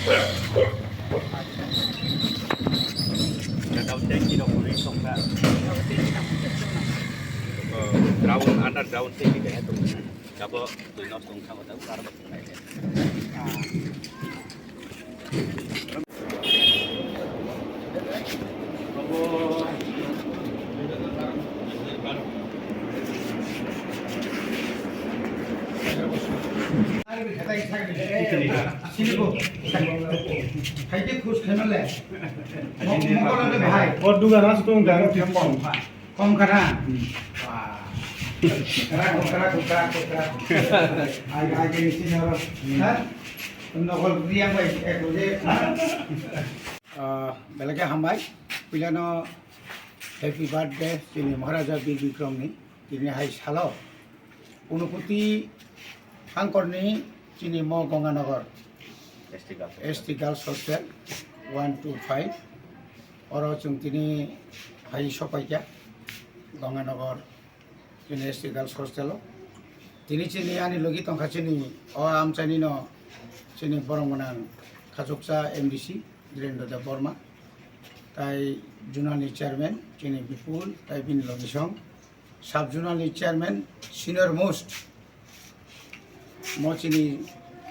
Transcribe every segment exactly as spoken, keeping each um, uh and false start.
Ground tanki rok kwrwi tongkha. Ground, underground tanki kaiha tongkha. Abo twi nok tongkha, abo aro tongkha. Kom kana? Belai khe hambai. Puilano happy birthday chini Maharaja Bir Bikramni. Tini hai salo Unukoti Hangkorni chini mo Ganganagar S T Girls Hostel. S T Girls Hostel one two five. Oro chwng tini hai sopaikha Ganganagar chini S T Girls Hostel o. Tini chini ani logi tongkha chini o amchaini no chini borok gwnang khachuksa M D C Dhirendra Debbarma, tai Zonal ni Chairman chini Bipul, tai bini logisong Sub Zonal ni Chairman senior most, mo chini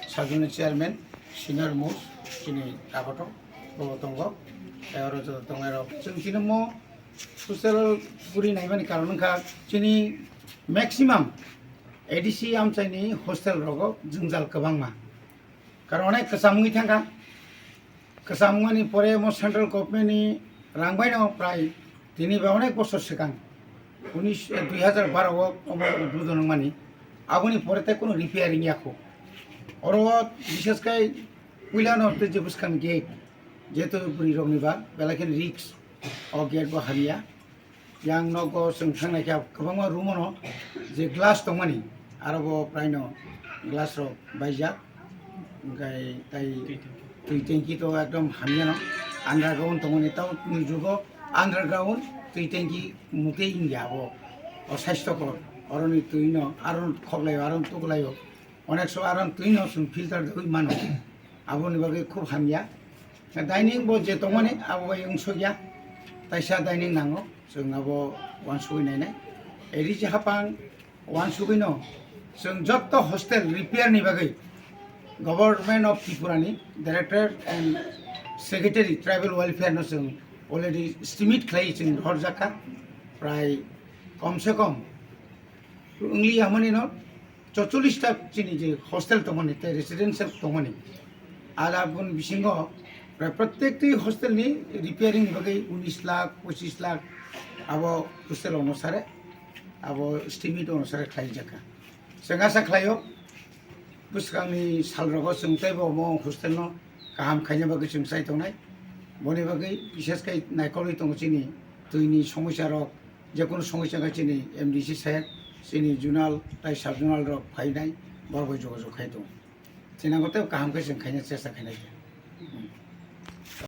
Sub Zonal ni Chairman senior most chini takoto bo tongo, tai oro joto tongnai rok. Chwng chini mo hostel o guri naimani karon wngkha chini maximum A D C amchaini hostel rogo jwngjal kwbangma. Karon onek kwcham wngwi thangkha. Kwcham wngmani pore mo central government ni rang bai no prai tini ba onek bosor swkang unis, eh, dui hajar baro o omo udbodon wngmani. Aboni pore tei kunu repairing yakho. Oro bishesh kai puila no tei je bwskang gate, jehetu bwrwi rok ni ba belai kheno risk, o gate bo hamya. Yang nogo chwng thangnaikha kwbangma room ono je glass tongmani, aro bo praino glass rok baijak, hwnkhe tai twi tanki to ekdom hamyano underground tongmani, tamo ni jugo underground twi tanki mutwi wngya abo, o sasthokor, oroni twino aro khoklaio, aro tuklaio, onek so aro twino chwng filter deui mano. Aboni bagwi khub hamya. Dining bo je tongmani abo bai wngsukya, taisa dining nango, chwng abo uansugwi nainai. Eri je hapang uansugwino chwng jotto hostel repair ni bagwi Government of Tripura ni Director and Secretary Tribal Welfare no chwng already estimate khlai chwng rohorjakha, prai kom se kom wngli hamani no chocholish ta chini je hostel tongmani tei residential tongmani, ada bun bisingo prai prottekti hostel ni repairing bagwi unis lakh, pochis lakh abo hostel onusare, abo estimate onusare khlai jakha. Chwng asa khlaio, bwskangni salrogo chwng teibo omo hostel no kaham khaina bagwi chwng chai tongnai. Boni bagwi bishesh khai naikolwi tongo chini twini somosya rok, jekunu somosya khe chini M D C sir, chini zonal tai sub zonal rok phainai, borok bai jogajog khai tongo. Chini abo tei kaham khe chwng khaina chesta khainai khe.